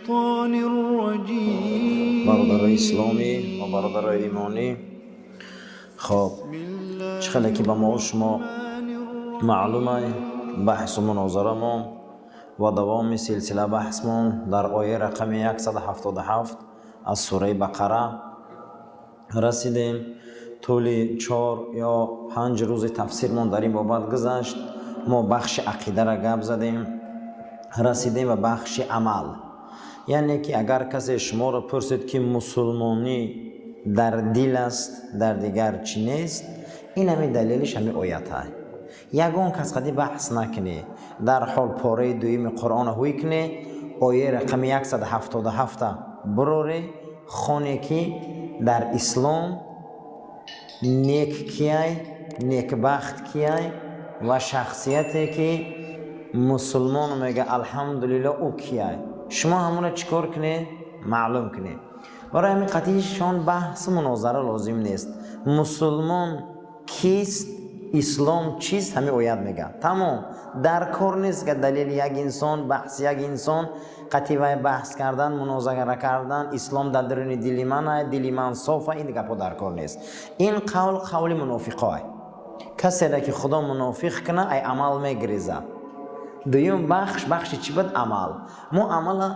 الشيطان الرجيم. Бародарои исломӣ ва бародарои имонӣ, хоб, чӣ хеле ки ба мо шумо маълума, баҳсу мунозарамон ва давоми силсила баҳсмон дар ояи рақами 177 аз сураи Бақара расидем. Тӯли 4 ё 5 рӯзи тафсирмон дар ин бобат гузашт. Мо бахши ақидара гап задем, расидем ба бахши амал. Яъне ки агар касе шуморо пурсид, ки мусулмонӣ дар дил аст, дар дигар чӣ нест, ин ҳами далелиш ҳами оята. Ягон кас қади баҳс накунӣ, дар ҳол пораи дуюми Қуръона ҳуй кунӣ, ояи рақами 177 бироре, хоне, ки дар ислом нек кияй, некбахт кияй ва шахсияте ки мусулмон мега алҳамдулилло, ӯ кияй. Шумо ҳамонро чӣ кор кунед? Маълум кунед. Барои ҳамин қатишон баҳсу мунозара лозим нест. Мусулмон кист, ислом чист, ҳамин оят мега, тамом. Дар кор нест ка далели як инсон, баҳси як инсон, қатъи вай баҳс кардан, мунозара кардан. Ислом дар даруни дили ман, дили ман софа, ин гапҳо дар кор нест. Ин қавл қавли мунофиқое, касере ки Худо мунофиқ куна, ай амал мегиреза. Дуюм бахш бахши чӣ буд? Амал. Мо амала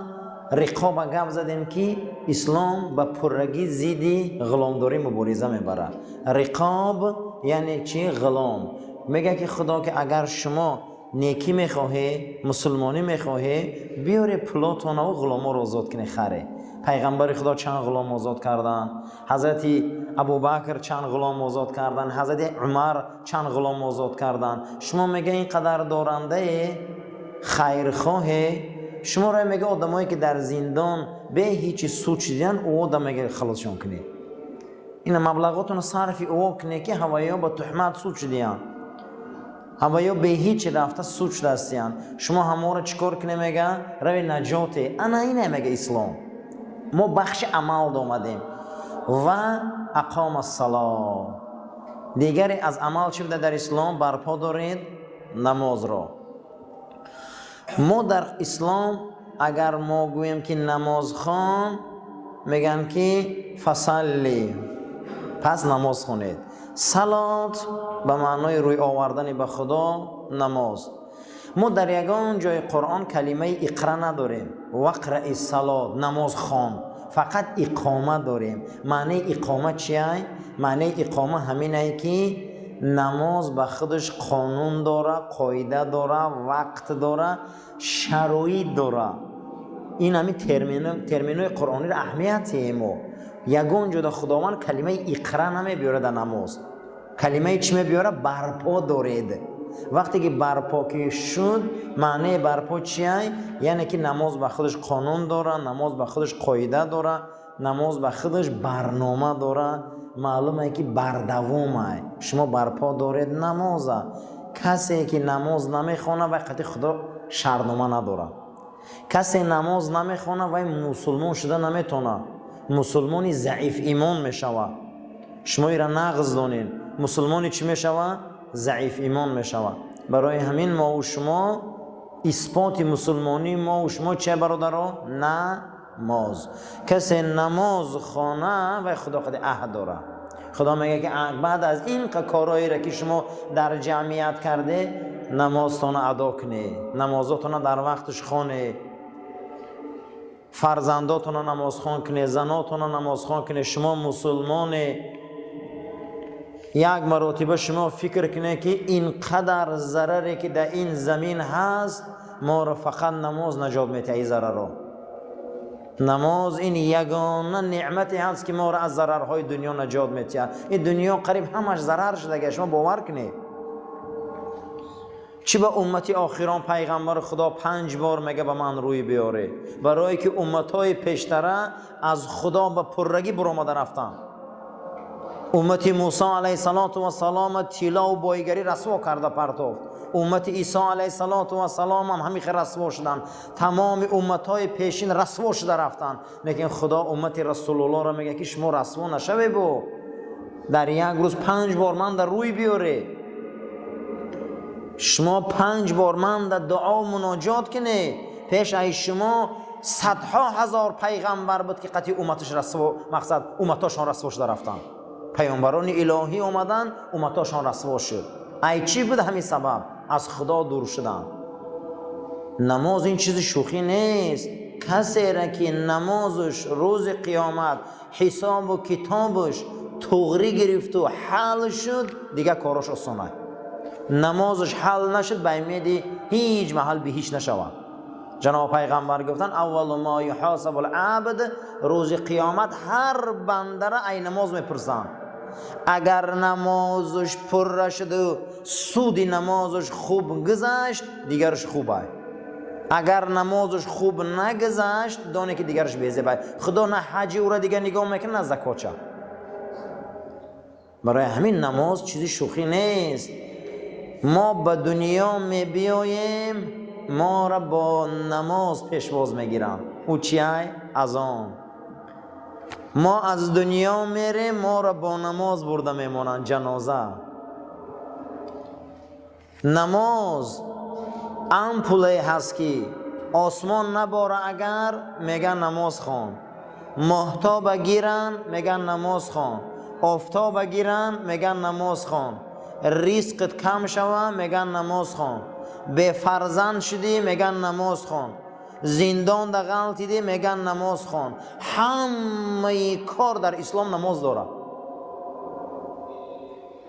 риқоба гап задем, ки ислом ба пуррагӣ зидди ғуломдорӣ мубориза мебарад. Риқоб яъне чӣ? Ғулом. Мега ки Худо, ки агар шумо некӣ мехоҳе, мусулмонӣ мехоҳе, биёре пулотонаву ғуломоро озод кунед, харе. Пайғамбари Худо чанд ғулом озод карданд, ҳазрати Абубакр чанд ғулом озод карданд, ҳазрати Умар чанд ғулом озод карданд. Шумо мега ин қадар дорандае, хайрхоҳе, шуморо мега одамое ки дар зиндон бе ҳечи суд шудиян, ӯ одам мега халосшон кунед. Ина маблағотонро сарфи ӯ кунед, ки ҳаваё ба туҳмат суд шудиян, ҳаваё бе ҳечи рафта суд шудаастиян. Шумо ҳаморо чӣ кор кунед? Мега рави наҷоте. Ана ина мега ислом. Мо бахши амал омадем. Ва ақома ссало. Дигаре аз амал чӣ буда дар ислом? Барпо доред намозро. Мо дар ислом агар мо гӯем, ки намозхон, мегӯянд, ки фасалли, пас намоз хонед. Салот ба маънои рӯй овардани ба Худо намоз. Мо дар ягон ҷои Қуръон калимаи иқра надорем, вақраи салот, намоз хон. Фақат иқома дорем. Маънаи иқома чиай? Маънаи иқома ҳаминае, ки намоз ба худаш қонун дора, қоида дора, вақт дора, шароит дора. Ин ҳамин терминои қуръониро аҳамияте. Мо ягон ҷода Худованд калимаи иқра намебиёрад дар намоз. Калимаи чӣ мебиёрад? Барпо доред. Вақте ки барпо ки шуд, маънаи барпо чиай? Яъне ки намоз ба худаш қонун дора, намоз ба худаш қоида дора, намоз ба худаш барнома дора. Маълуме ки бардавомай. Шумо барпо доред намоза. Касе ки намоз намехона, вай қатъи Худо шартнома надорад. Касе намоз намехона, вай мусулмон шуда наметавонад, мусулмони заиф имон мешавад. Шумо ира нағз донед. Мусулмони чӣ мешавад? Заиф имон мешавад. Барои ҳамин мову шумо исботи мусулмонии мову шумо че, бародаро? Намоз. Касе намоз хона, вай Худо қади аҳд дорад. Худо мегӯяд, ки баъд аз ин корҳоеро, ки шумо дар ҷамъият карде, намозтона адо кунед, намозотона дар вақташ хонед, фарзандотона намозхон кунед, занотона намозхон кунед. Шумо мусулмоне. Як маротиба шумо фикр кунед, ки ин қадар зараре, ки дар ин замин ҳаст, моро фақат намоз наҷот метиҳад. Ин зараро намоз, ин ягона неъмате ҳаст, ки моро аз зарарҳои дунё наҷот метиҳад. Ин дунё қариб ҳамаш зарар шудага. Шумо бовар кунед, чӣ ба уммати охирон пайғамбари Худо панҷ бор мега ба ман рӯй биёре? Барое ки умматҳои пештара аз Худо ба пуррагӣ буромада рафтанд. Уммати Мусо алайҳиссалоту вассалом тиллову боигарӣ расво карда партофт. Уммати Исо алайҳиссалоту вассалом ҳам ҳамин хел расво шуданд. Тамоми умматҳои пешин расво шуда рафтанд, лекин Худо уммати Расулуллоҳро мегӯяд, ки шумо расво нашавебу дар як рӯз панҷ бор ман дар рӯй биёре. Шумо панҷ бор ман дар дуо муноҷот кунед. Пеш ай шумо Садҳо ҳазор пайғамбар буд, ки қатъи умматаш расво, мақсад умматошон расво шуда рафтанд. Паёмбарони илоҳӣ омаданд, умматошон расво шуд. Ай чӣ буд ҳамин сабаб? Аз Худо дур шуданд. Намоз ин чизи шӯхӣ нест. Касеро ки намозаш рӯзи қиёмат ҳисобу китобаш туғрӣ гирифту ҳал шуд, дигар корош осон аст. Намозаш ҳал нашуд, ба умеди ҳеҷ маҳал биҳишт нашавад. Ҷаноб пайғамбар гуфтанд: аввалу ма юҳосабул абд, рӯзи қиёмат ҳар бандара ай намоз мепурсанд. Агар намозаш пурра шуду суди намозаш хуб гузашт, дигараш хуб ай. Агар намозаш хуб нагузашт, доне ки дигараш безеб ай. Худо на ҳаҷи ӯра дигар нигоҳ мекунад, на закотча. Барои ҳамин намоз чизи шӯхӣ нест. Мо ба дунё мебиёем, моро бо намоз пешвоз мегиранд. Ӯ чи ай? Азон. Мо аз дунё мерем, моро бо намоз бурда мемонанд, ҷаноза. Намоз ампуле ҳаст, ки осмон набора агар, меган намоз хон. Моҳтоба гиранд, меган намоз хон. Офтоба гиранд, меган намоз хон. Ризқат кам шава, меган намоз хон. Бефарзанд шудӣ, меган намоз хон. Зиндонда ғалтидӣ, меган намоз хон. Ҳамаи кор дар ислом намоз дорад.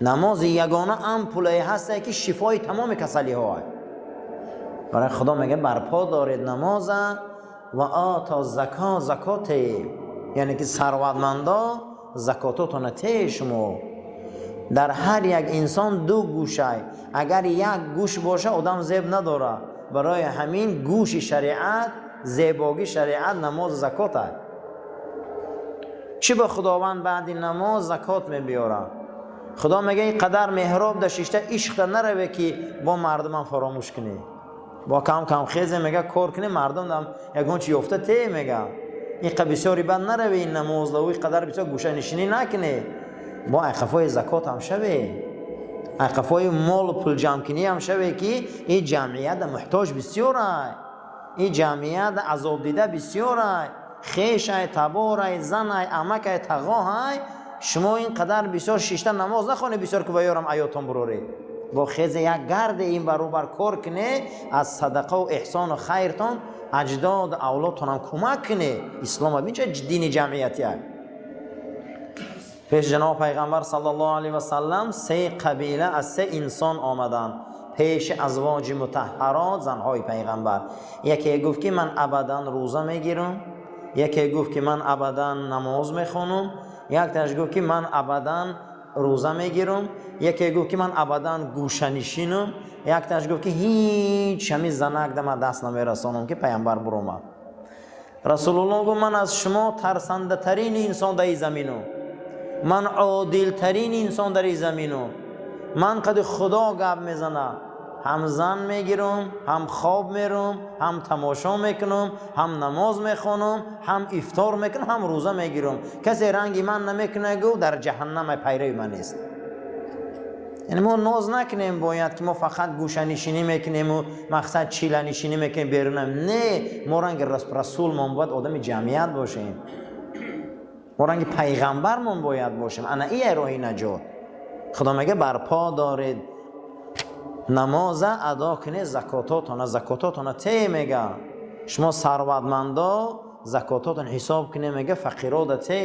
Намози ягона ампулае ҳастае, ки шифои тамоми касалиҳо аст. Барои Худо мегӯяд: барпо доред намоза ва ато зака, закоте, яъне ки сарватмандо закототона те. Шумо дар ҳар як инсон ду гӯшай. Агар як гӯш боша, одам зеб надорад. Барои ҳамин гӯши шариат, зебогии шариат намоз, закот аст. Чӣ ба Худованд баъди намоз закот мебиёрад? Худо мегӯяд: ин қадар меҳроб да шишта ишқта нараве, ки бо мардумам фаромӯш кунӣ. Бо кам кам хезе, мега, кор кунӣ, мардум дам ягон чи ёфта те, мега. Ин қа бисёри бад нараве ин намоз да, ин қадар бисёр гӯшанишинӣ накунӣ. Бо айқафои закот ҳам шаве, айқафои молу пулҷамкунӣ ҳам шаве, ки ин ҷамъият муҳтоҷ бисёрай, ин ҷамъият азобдида бисёрай, хешай, таборай, занай, амакай, тағоҳай. Шумо ин қадар бисёр шишта намоз нахонед, бисёр ки ва ёрам аётон буроред. Бо хезе як гарде ин баробар кор куне, аз садақаву эҳсону хайртон аҷдоду авлодтонам кӯмак куне. Ислом бинча дини ҷамъиятия. Пеш ҷаноб пайғамбар саллаллоҳу алайҳи васаллам се қабила аз се инсон омаданд пеши азвоҷи мутаҳҳарот, занҳои пайғамбар. Яке гуфт, ки ман абадан рӯза мегирам, яке гуфт, ки ман абадан намоз мехонам, якташ гуфт, ки ман абадан рӯза мегирам, яке гуфт, ки ман абадан гӯшанишинам, якташ гуфт, ки ҳеҷ ҳамин занак да ман даст намерасонам. Ки пайғамбар буромад, Расулуллоҳ гуфт: ман аз шумо тарсандатарин инсон дар ин заминам, ман одилтарин инсон дар ин заминам, ман қади Худо гап мезанам. Ҳам зан мегирам, ҳам хоб мерам, ҳам тамошо мекунам, ҳам намоз мехонам, ҳам ифтор мекунам, ҳам рӯза мегирам. Касе ранги ман намекунад, гуфт, дар ҷаҳаннам пайрави ман нест. Яъне мо ноз накунем бояд, ки мо фақат гӯшанишинӣ мекунему мақсад чиланишинӣ мекунем, берунам не. Мо ранги расулмон бояд одами ҷамъият бошем, мо ранги пайғамбармон бояд бошем. Ана ия роҳи наҷот. Худо мега: барпо доред намоза, адо кунед закототона, закототона те, мега. Шумо сарватмандо закототон ҳисоб кунед, мега, фақирода те.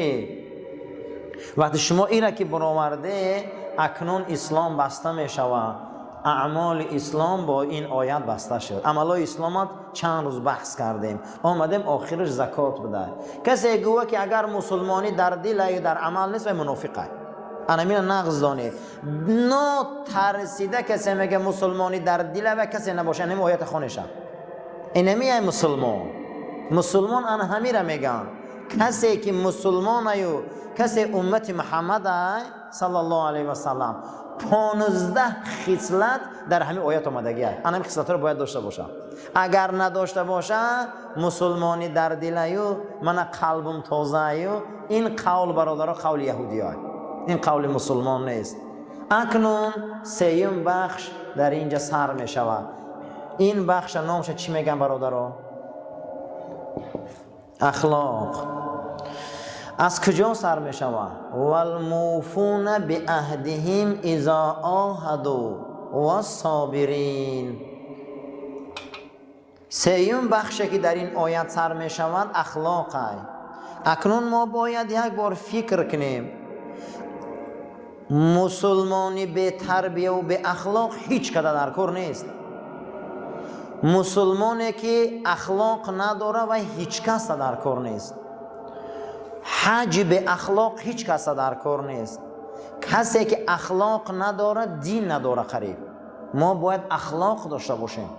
Вақте шумо ира ки бароварде, акнун ислом баста мешавад. Аъмоли ислом бо ин оят баста шуд. Амалҳои исломат чанд рӯз баҳс кардем, омадем, охираш закот буда. Касе гӯя, ки агар мусулмонӣ дар дилаю дар амал нест, вай мунофиқ ай. Анамина нағз донед. Нотарсида касе мега мусулмонӣ дар дила ва касе набоша, анами оята хонеша, инами ай мусулмон. Мусулмон ана ҳамира мегӯянд. Касе ки мусулмонаю, касе уммати Муҳаммад ай саллаллоҳу алайҳи васаллам, 15 хислат дар ҳамин оят омадагӣ ай. Анами хислатҳоро бояд дошта боша. Агар надошта боша, мусулмонӣ дар дилаю, мана қалбум тозааю, ин қавл, бародаро, қавли яҳудиёй, ин қавли мусулмон нест. Акнун сеюм бахш дар инҷа сар мешавад. Ин бахша номша чӣ мегӯянд, бародаро? Ахлоқ аз куҷо сар мешавад? Валмуфуна биаҳдиҳим изо оҳаду вассобирин. Сеюм бахше ки дар ин оят сар мешавад ахлоқай. Акнун мо бояд як бор фикр кунем. Мусулмони бетарбияву беахлоқ ҳеҷ када дар кор нест. Мусулмоне ки ахлоқ надора ва ҳеҷ каса дар кор нест. Ҳаҷи беахлоқ ҳеҷ каса дар кор нест. Касе ки ахлоқ надорад, дин надора қариб. Мо бояд ахлоқ дошта бошем.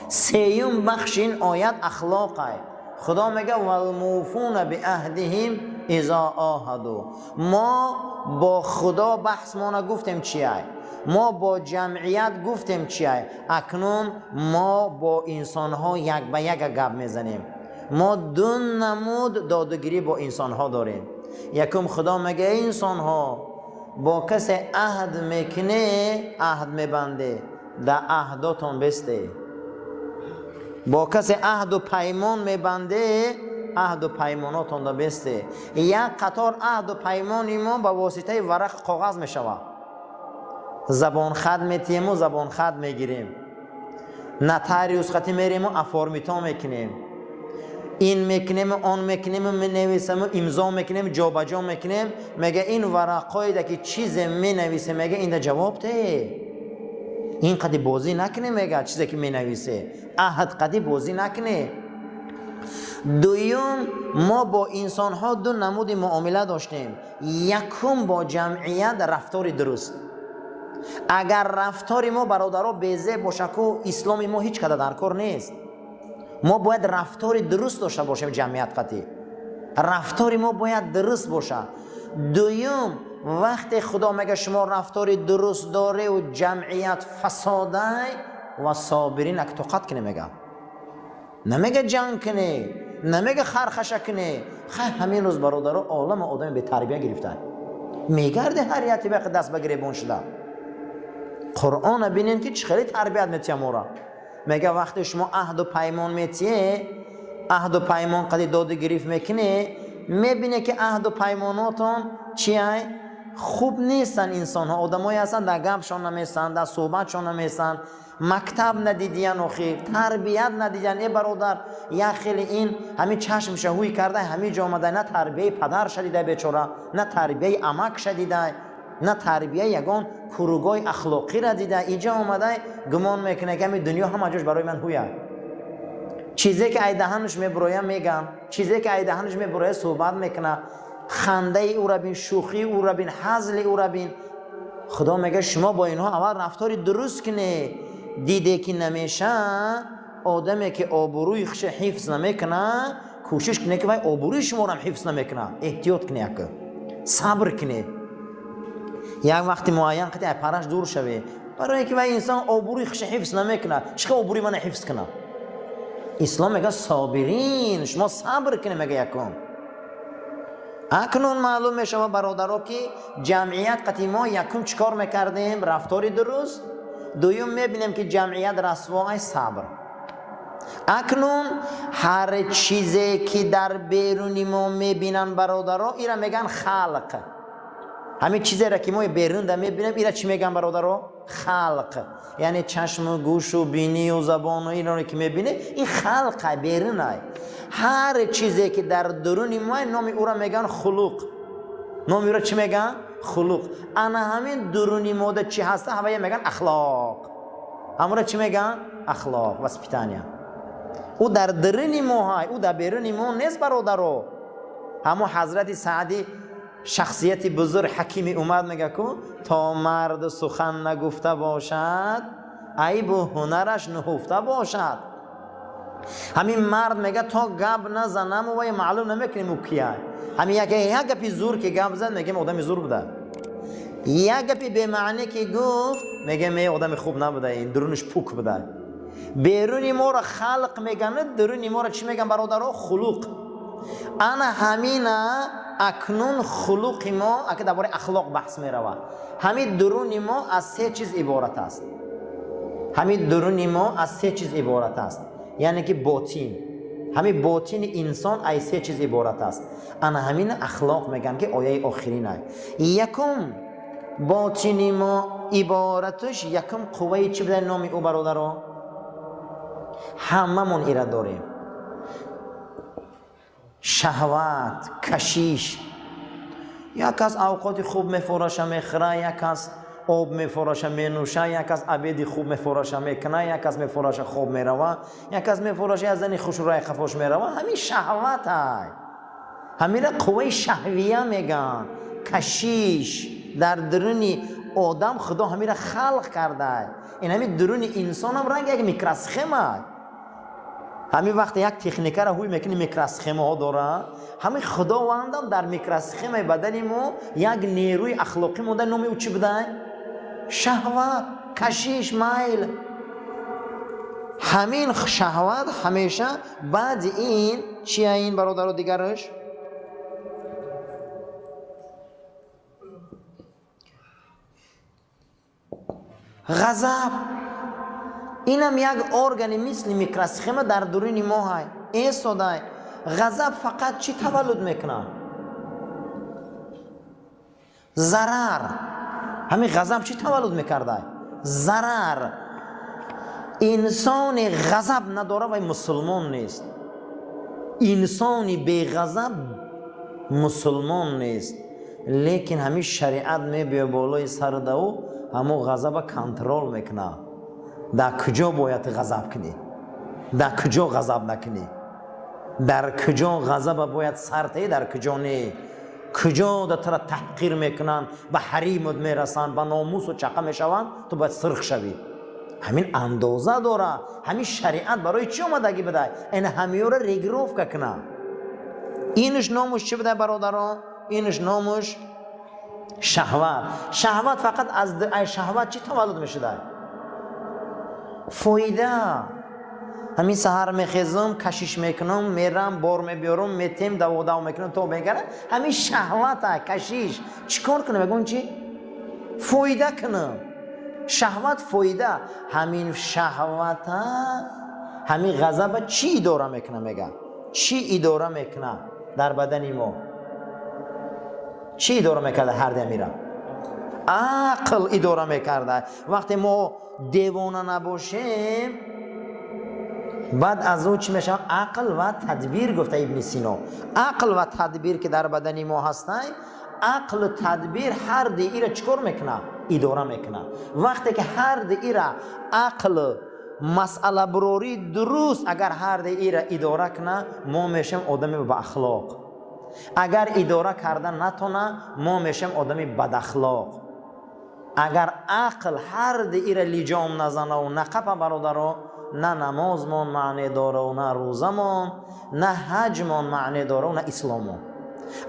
Сеюм бахши ин оят ахлоқай. Худо мега валмуфуна биаҳдиҳим изо оҳаду. Мо бо Худо баҳсмона гуфтем чиай, мо бо ҷамъият гуфтем чиай. Акнун мо бо инсонҳо як ба яка гап мезанем. Мо ду намуд додугирӣ бо инсонҳо дорем. Якум, Худо мега инсонҳо, бо касе аҳд мекуне, аҳд мебанде, да аҳдотон бесте. Бо касе аҳду паймон мебанде, аҳду паймонотонда бесте. Як қатор аҳду паймони мо ба воситаи варақ коғаз мешавад. Забонхат метиҳему забонхат мегирем, нотариус хати мерему оформить мекунем, ин мекунему он мекунему, менависему, имзо мекунем, ҷобаҷо мекунем. Мега ин варақҳоеда ки чизе менависе, мега инда ҷавоб те. Ин қади бозӣ накунем, мега чизе ки менависе, аҳд қади бозӣ накуне. Дуюм, мо бо инсонҳо ду намуди муомила доштем. Якум, бо ҷамъият рафтори дуруст. Агар рафтори мо, бародаро, безеб боша ку, исломи мо ҳеҷ када дар кор нест. Мо бояд рафтори дуруст дошта бошем ҷамъият қатӣ. Рафтори мо бояд дуруст боша. Дуюм, вақте Худо мега шумо рафтори дуруст дореву ҷамъият фасодай, ва собирин, ак тоқат куне, мега. Намега ҷанг куне, намега хархаша куне. Хай, ҳамин рӯз, бародаро, олама одами бетарбия гирифта мегарде, ҳар яти бақи даст ба гиребон шуда. Қуръона бинед ки чӣ хеле тарбият метия мора. Мега вақте шумо аҳду паймон метие, аҳду паймон қади доду гирифт мекуне, мебине ки аҳду паймонотон чиай хуб нестанд. Инсонҳо одамое ҳастанд, дар гапшон намесанд, дар суҳбатшон намесанд, мактаб надидиян, охир тарбият надидиян. Э бародар, як хеле ин ҳамин чашмша ҳуй карда ҳамин ҷо омада, на тарбияи падарша дида бечора, на тарбияи амакша дида, на тарбияи ягон куругоҳи ахлоқира дида. Иҷо омада гумон мекунад, ки ҳамин дунё ҳама ҷош барои ман ҳуя. Чизе ки ай даҳанаш мебуроя мегам, чизе ки ай даҳанаш мебуроя суҳбат мекуна. Хандаи ӯра бин, шӯхии ӯра бин, ҳазли ӯра бин. Худо мега шумо бо инҳо аввал рафтори дуруст куне. Диде ки намеша, одаме ки обрӯи хуша ҳифз намекуна, кӯшиш куне ки вай обрӯи шуморам ҳифз намекуна. Эҳтиёт куне, яка сабр куне, як вақти муайян қати ай параш дур шаве, барое ки вай инсон обрӯи хуша ҳифз намекуна. Чӣ хел обрӯи мана ҳифз куна? Ислом мега собирин, шумо сабр куне, мега якум. Акнун маълум мешавад, бародаро, ки ҷамъият қати мо якум чӣ кор мекардем? Рафтори дуруст. Дуюм, мебинем ки ҷамъият расвоай, сабр. Акнун ҳар чизе ки дар беруни мо мебинанд, бародаро, ира меган халқ. Ҳамин чизеро ки мо берунда мебинем, ира чӣ меган, бародаро? Халқ. Яъне чашму гӯшу бинию забону иноро ки мебине, ин халқа, берунай. Ҳар чизе ки дар дуруни мо, номи ӯро меган хулуқ. Номи ӯро чӣ меган? Хулуқ. Ана ҳамин дуруни мода чӣ ҳаста, ҳавая меган ахлоқ. Ҳамуро чӣ меган? Ахлоқ, воспитания. Ӯ дар дуруни мо ҳай, ӯ дар беруни мо нест, бародаро. Ҳамо ҳазрати Саъди, шахсияти бузург, ҳакими уммат, мега ку то мард сухан нагуфта бошад, айбу ҳунараш нуҳуфта бошад. Ҳамин мард, мега, то гап назанаму вай маълум намекунем ӯ кияй. Ҳамин як гапи зур ки гап зад, мегем одами зур буда. Як гапи бемаъне ки гуфт, мегем е одами хуб набуда, ин дурунаш пук буда. Беруни моро халқ меган, дуруни моро чӣ меган, бародаро? Хулуқ. Ана ҳамина акнун хулуқи мо, ака дар бораи ахлоқ баҳс меравад. Ҳамин дуруни мо аз се чиз иборат аст. Ҳамин дуруни мо аз се чиз иборат аст, яъне ки ботин. Ҳамин ботини инсон ай се чиз иборат аст. Ана ҳамин ахлоқ мегӯянд, ки ояи охирина. Якум ботини мо ибораташ якум қувваи чӣ буда номи ӯ, бародаро? Ҳамамон ира дорем. Шаҳват, кашиш. Як кас авқоти хуб мефораша мехӯра, як кас об мефораша менӯша, як кас обеди хуб мефораша мекуна, як кас мефораша хоб мерава, як кас мефораша аз зани хушрӯи қафош мерава. Ҳамин шаҳват ай. Ҳамира қувваи шаҳвия мегӯянд. Кашиш дар дуруни одам Худо ҳамира халқ кардай. Ин ҳамин дуруни инсонам ранг як микросхема. Ҳамин вақте як техникаро ҳуй мекунӣ, микросхемаҳо дора. Ҳамин Худовандам дар микросхемаи бадани мо як нерӯи ахлоқӣ монда, номи ӯ чӣ будай? Шаҳват, кашиш, майл. Ҳамин шаҳват ҳамеша баъди ин чия ин, бародаро, дигараш? Ғазаб. Инам як органи мисли микросхема дар дуруни мо ҳай эстодай. Ғазаб фақат чӣ таваллуд мекунад? Зарар. Ҳамин ғазаб чӣ таваллуд мекардай? Зарар. Инсони ғазаб надора вай мусулмон нест. Инсони беғазаб мусулмон нест. Лекин ҳамин шариат мебиё болои сари даӯ, ҳамо ғазаба контрол мекунад. Дар куҷо бояд ғазаб кунӣ, дар куҷо ғазаб накунӣ, дар куҷо ғазаба бояд сар таӣ, дар куҷо не. Куҷо да тура таҳқир мекунанд, ба ҳаримут мерасанд, ба номусу чақа мешаванд, ту бояд сирх шавӣ. Ҳамин андоза дора. Ҳамин шариат барои чӣ омадагӣ будай? Ин ҳамиёра регировка кунад. Инш номуш чӣ будай, бародарон? Инш номуш шаҳват. Шаҳват фақат аз шаҳват чӣ таваллуд мешудай? Фоида. Ҳамин саҳар мехезам, кашиш мекунам, мерам, бор мебиёрам, метем, даводав мекунам, то мегара. Ҳамин шаҳвата, кашиш. Чӣ кор кунам? Мегӯям чӣ? Фоида кунам. Шаҳват фоида. Ҳамин шаҳвата, ҳамин ғазаба чӣ идора мекуна, мега? Чӣ идора мекуна дар бадани мо? Чӣ идора мекарда ҳар дамира? Ақл идора мекарда. Вақте мо девона набошем, баъд аз ӯ чӣ мешавад? Ақл ва тадбир, гуфта Ибни Сино. Ақл ва тадбир ки дар бадани мо ҳастанд, ақлу тадбир ҳар ди ира чӣ кор мекунад? Идора мекунад. Вақте ки ҳар ди ира ақл масъалабурории дуруст агар ҳар ди ира идора кунад, мо мешавем одами баахлоқ. Агар идора карда натона, мо мешавем одами бадахлоқ. Агар ақл ҳар ди ира лиҷом назанаву нақапа, бародаро, на намозмон маъне дорав, на рӯзамон, на ҳаҷмон маъне дорав, на исломон.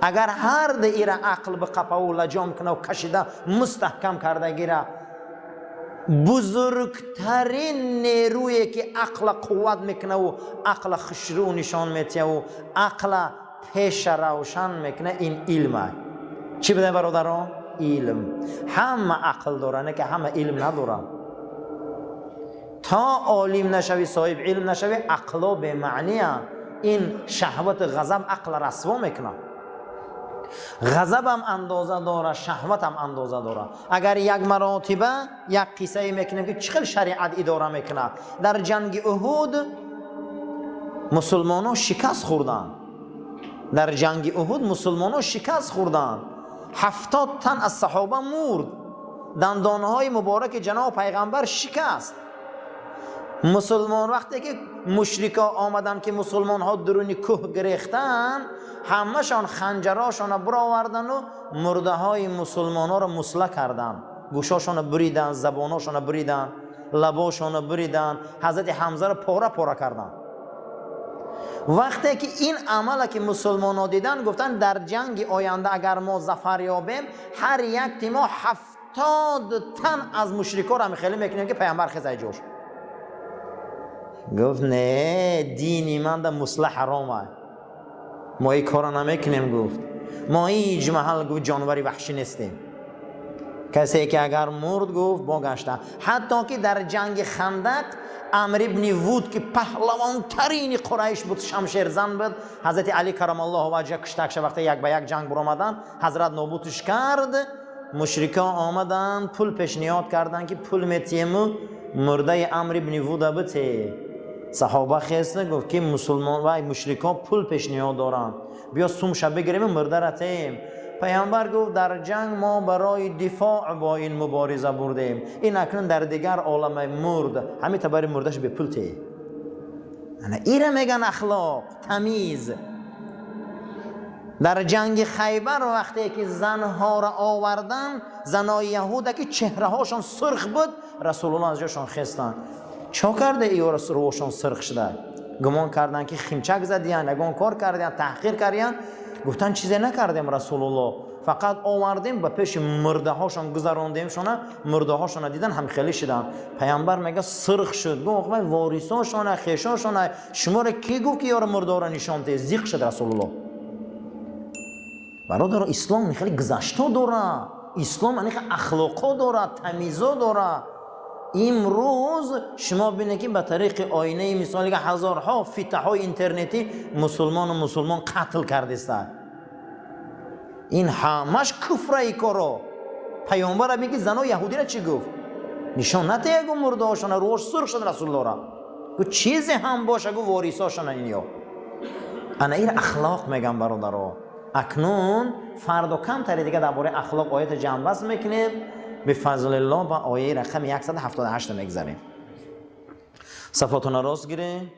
Агар ҳар ди ира ақл биқапаву лаҷом кунав, кашида мустаҳкам карда гира, бузургтарин нерӯе ки ақла қувват мекунаву ақла хушрӯ нишон метиҳаву ақла пеша равшан мекуна, ин илм аст. Чӣ буда, бародарон? Илм. Ҳама ақл дора, не ки ҳама илм надора. То олим нашавӣ, соҳиб илм нашавӣ, ақло бемаъния. Ин шаҳвату ғазаб ақла расво мекунад. Ғазабам андоза дора, шаҳватам андоза дора. Агар як маротиба як қиссае мекунем, ки чӣ хел шариат идора мекунад. Дар ҷанги Уҳуд мусулмонон шикаст хӯрданд. Дар ҷанги Уҳуд мусулмонон шикаст хӯрданд. 70 тан аз саҳоба мурд. Дандонҳои мубораки ҷаноби пайғамбар шикаст. Мусулмон вақте ки мушрико омаданд, ки мусулмонҳо дуруни кӯҳ гирехтанд, ҳамашон ханҷарошонро баровардану мурдаҳои мусулмонҳоро мусла карданд. Гӯшошонро буриданд, забоношонро буриданд, лабошонро буриданд, ҳазрати Ҳамзаро пора пора карданд. Вақте ки ин амала ки мусулмонҳо диданд, гуфтанд дар ҷанги оянда агар мо зафар ёбем, ҳар якти мо 70 тан аз мушрикоро ҳамихелӣ мекунем, ки пайғамбар хезай ҷош. Гуфт не, дини манда мусла ҳаром аст. Мо ин корро намекунем, гуфт. Мо ҳеҷ маҳал, гуфт, ҷонвари ваҳшӣ нестем. Касе ки агар мурд гуфт богашта. Ҳатто ки дар ҷанги Хандақ Амр ибни Вуд ки паҳлавонтарини Қурайш буд, шамшерзан буд, ҳазрати Али карамаллоҳу ваҷҳа куштакша вақте як ба як ҷанг буромадан, ҳазрат нобудш кард. Мушрикон омаданд, пул пешниҳод карданд ки пул метиҳему мурдаи Амр ибни Вуда бите. Саҳоба хеста гуфт ки мусулмон вай мушрикон пул пешниҳод доранд, биё сумша бигирем мурдара теем. Пайғамбар гуфт дар ҷанг мо барои дифоъ бо ин мубориза бурдем, ин акнун дар дигар оламе мурд, ҳамин табари мурдаш бепул те. Ана ира меган ахлоқ тамиз. Дар ҷанги Хайбар вақте ки занҳоро овардан, занои яҳуда ки чеҳраҳошон сурх буд, Расулуллоҳ аз ҷошон хестанд. Чо карда иёра рӯҳошон сурх шуда? Гумон карданд ки химчак задиян, ягон кор кардиян, таҳқир кардиян. Гуфтан чизе накардем Расулуллоҳ, фақат овардем ба пеши мурдаҳошон гузарондемшона, мурдаҳошона дидан ҳамхелӣ шуданд. Пайғамбар мега сурх шуд, гуфт вай ворисошона, хешошона, шуморо ки гуфт ки ёра мурдаҳоро нишон диҳед? Зиқ шуд Расулуллоҳ. Бародаро, ислом хеле гузашто дора, ислом хеле ахлоқо дора, тамизо дора. Имрӯз шумо бинед ки ба тариқи оинаи мисоли ҳазорҳо фитаҳои интернетӣ мусулмону мусулмон қатл кардиста. Ин ҳамаш куфраи коро. Пайғамбар меги зано яҳудиро чӣ гуфт? Нишон натея гу мурдаҳошона, рӯҳош сурх шуд Расулуллоҳро. Гу чизе ҳам боша гу ворисошона инё. Ана ин ахлоқ мегам бародаро. Акнун фардо камтаре дига дар бораи ахлоқ оята ҷамъбаст мекунем. Бифазлиллоҳ ба ояи рақами 178 мегзарем. Сафотона рост гирем.